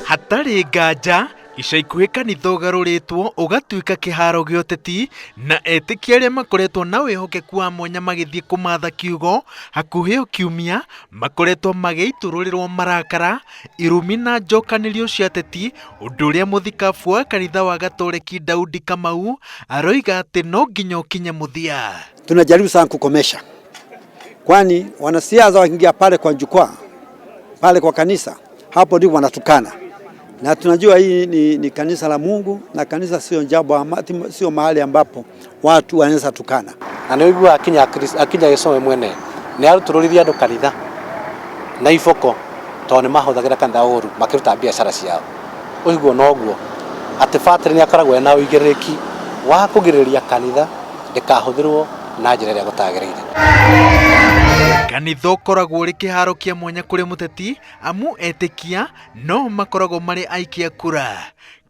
Hatarĩ nganja, ica ikuhĩ kanitha ũgarũrĩtwo ũgatuĩka kĩharo gĩa ũteti na etĩkia arĩa makoretwo na wĩhokeku wa mwanya magĩthiĩ kũmatha kiugo hakuhĩ o kiumia makoretwo magĩitũrũrĩrwo marakara, irumi na njokanĩrio cia ateti, ũndũ ũrĩa mũthikabu wa kanitha wa Gatoreki Daudi Kamau aroiga atĩ no nginya ũkinye mũthia. Tunajaribu sana kukomesha, kwani wanasiasa wakiingia pale kwa jukwaa pale kwa kanisa, hapo ndipo wanatukana, na tunajua hii ni kanisa la Mungu na kanisa sio jambo, sio mahali ambapo watu wanaweza tukana. Na nĩ ũiguaga akinya Jesũ we mwene nĩ arutũrũrire andũ kanitha na iboko tondũ nĩ mahũthagĩra kanitha ũru makĩruta biacara ciao. Ũguo noguo atĩ batĩrĩ nĩ akoragwo ena ũigĩrĩrĩki wa kũgirĩrĩria kanitha ndĩkahũthĩrwo na njĩra ĩrĩa gũtagĩrĩire. Kanitha ũkoragwo ũrĩ kĩharo kĩa mwanya kũrĩ mũteti amu etĩkia no makoragwo marĩ aikia kura.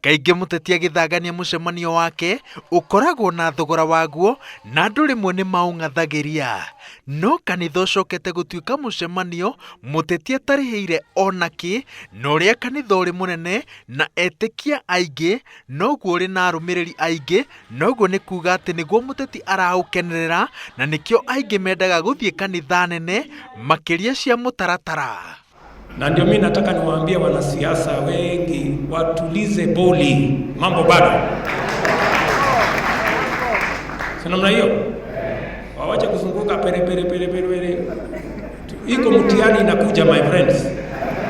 Kaingĩ mũteti agĩthangania mũcemanio wake ũkoragwo na thogora waguo na andũ rĩmwe nĩ maũng'athagĩria. No kanitha ũcokete gũtuĩka mũcemanio mũteti atarĩhĩire ona kĩ, na ũrĩa kanitha ũrĩ mũnene na etĩkia aingĩ noguo ũrĩ na arũmĩrĩri aingĩ, noguo nĩ kuga atĩ nĩguo mũteti araũkenerera, na nĩkĩo aingĩ mendaga gũthiĩ kanitha nene makĩria cia mũtaratara. Na ndio mimi nataka niwaambie wanasiasa wengi watulize boli, mambo bado. Si namna hiyo? Wawache kuzunguka pere pere pere pere pere. Iko mtihani inakuja my friends.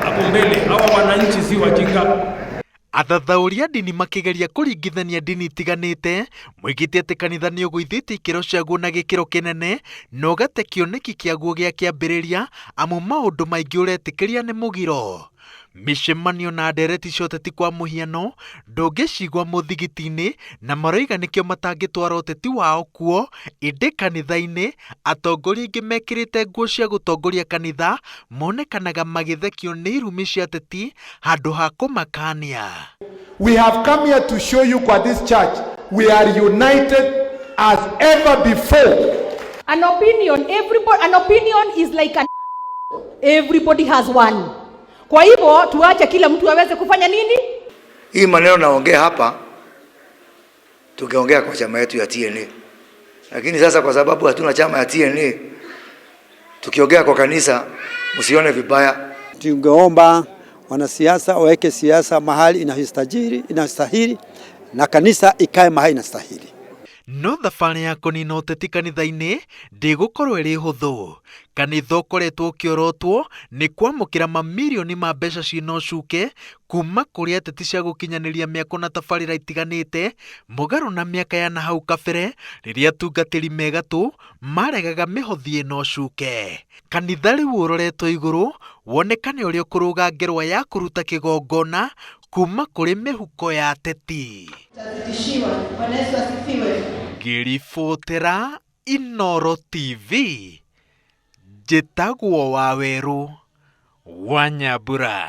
Hapo mbele hawa wananchi si wajinga. Athathaũri a ndini makĩgeria kũringithania ndini itiganĩte moigĩte atĩ kanitha nĩ ũgũithĩtie ikĩro ciaguo na gĩkĩro kĩnene na ũgate kĩoneki kĩaguo gĩa kĩambĩrĩria amu maũndũ maingĩ ũretĩkĩria nĩ mũgiro. Mĩcemanio na ndereti cia ũteti kwa mũhiano ndũngĩcigua mũthigiti-inĩ na maroiga nĩkĩo matangĩtwara ũteti wao kuo, ĩndĩ kanitha-inĩ atongoria aingĩ mekĩrĩte nguo cia gũtongoria kanitha monekanaga magĩthekio nĩ irumi cia ateti handũ ha kũmakania. We have come here to show you kwa this church we are united as ever before. An opinion, everybody, an opinion is like an everybody has one. Kwa hivyo tuache kila mtu aweze kufanya nini? Hii maneno naongea hapa tungeongea kwa chama yetu ya TNA, lakini sasa kwa sababu hatuna chama ya TNA, tukiongea kwa kanisa msione vibaya. Tungeomba wanasiasa waweke siasa mahali inastahili na kanisa ikae mahali inastahili. No thabarĩ ya kũnina ũteti kanitha-inĩ ndĩgũkorwo ĩrĩ hũthũ. Kanitha ũkoretwo ũkĩorotwo nĩ kwamũkĩra mamirioni ma mbeca ciĩna ũcuke kuma kũrĩ ateti cia gũkinyanĩria mĩako na tabarĩra itiganĩte, mũgarũ na mĩaka ya nahau kabere rĩrĩa atungatĩri me gatũ maregaga mĩhothi ĩna ũcuke. Kanitha rĩu ũroretwo igũrũ wonekane ũrĩa ũkũrũga ngerwa ya kũruta kĩgongona kuma kũrĩ mĩhuko ya ateti. Ngĩribotera Inooro TV, njĩtagwo Wawerũ wa Nyambura.